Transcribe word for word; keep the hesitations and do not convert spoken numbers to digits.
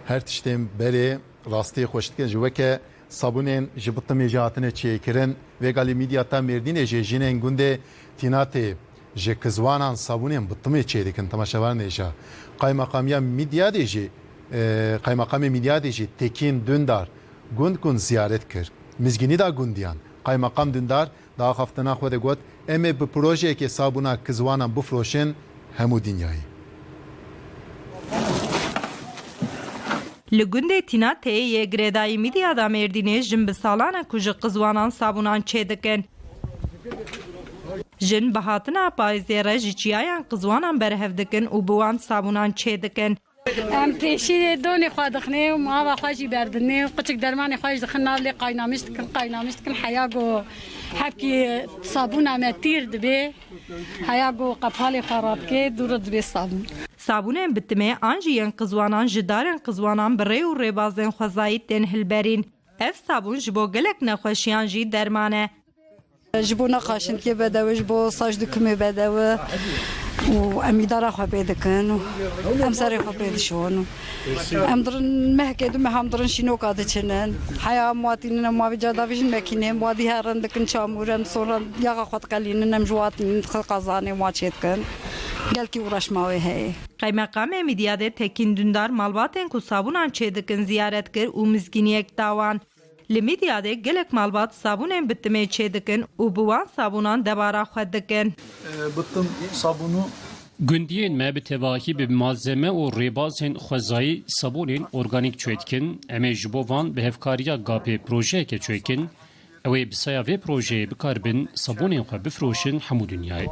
Her tiştên berê rastî xweş dikin ji weke sabûnên ji bitimê jî hatine çêkirin. Vêga li Midyata Mêrdînê jî jinên gundê Tînatê ji Kizwanan sabûnên bitimê çêdikin. Temaşevanê jî. Qaymaqamiya Midyadê jî, e, Qaymaqamê Midyadê jî Tekîn Dundar gund gund ziyaret kir. Mizgînî da gundiyan. Qaymaqam Dundar Di axaftina xwe de got, em ê bi projeyekê sabûna Kizwanan bifroşin hemû dinyayê. Li gundê Tînatê yê girêdayî Midyada Mêrdînê jin bi salan e ku ji Kizwanan sabûnan çêdikin. Jin bi hatina payîzê re ji çiyayan Kizwanan berhev dikin û bi wan sabûnan çêdikin. Em pêşî donê xwe dixinê û mava xwe jî berdinê û qiçik dermanê xwe jî dixin nav lê qaynamiş dikin, qaynamiş dikin. Heya ku hebkî sabûna me tîr dibê, heya ku qepalê xwe radikê, dûr dibê sabûn. Sabûnên bitimê an jî yên Qizwanan ji darên Qizwanan bi rê û rêbazên xwezayî tên hilberîn. Ev sabûn ji bo gelek nexweşiyan jî derman e. Ji bo nexaşindikê bedew e, ji bo saç dûkimê bedew e û em îdara xwe pê dikin û em serê xwe pê dişon û em dirin mehkê du meha em dirin şînoka diçinin. Heya em watînin em wavî cadavî jin mekînên, wadî herin dikin çamûr, em sonra yaxa xwe diqelînin, em ji watînin dixin qazanê wa çê dikin. Gelkî uğraşma wê heye. Qeymeqamê Midyadê Tekîn Dundar malbatên ku sabûnan çê dikin ziyaret kir û mizgîniyek da wan. Li Midyadê gelek malbat sabûnên bitimê çêdikin û bi wan sabûnan debara xwe dikin. Bitim sabûnû. Gundiyên me bi tevahî bi malzeme û rêbazên xwezayî sabûnên organîk çêdikin. Em ê ji bo van bi hevkariya GAPê projeyeke çêkin. Ew ê bi saya vê projeyê bikaribin sabûnên xwe bifroşin hemû dinyayê.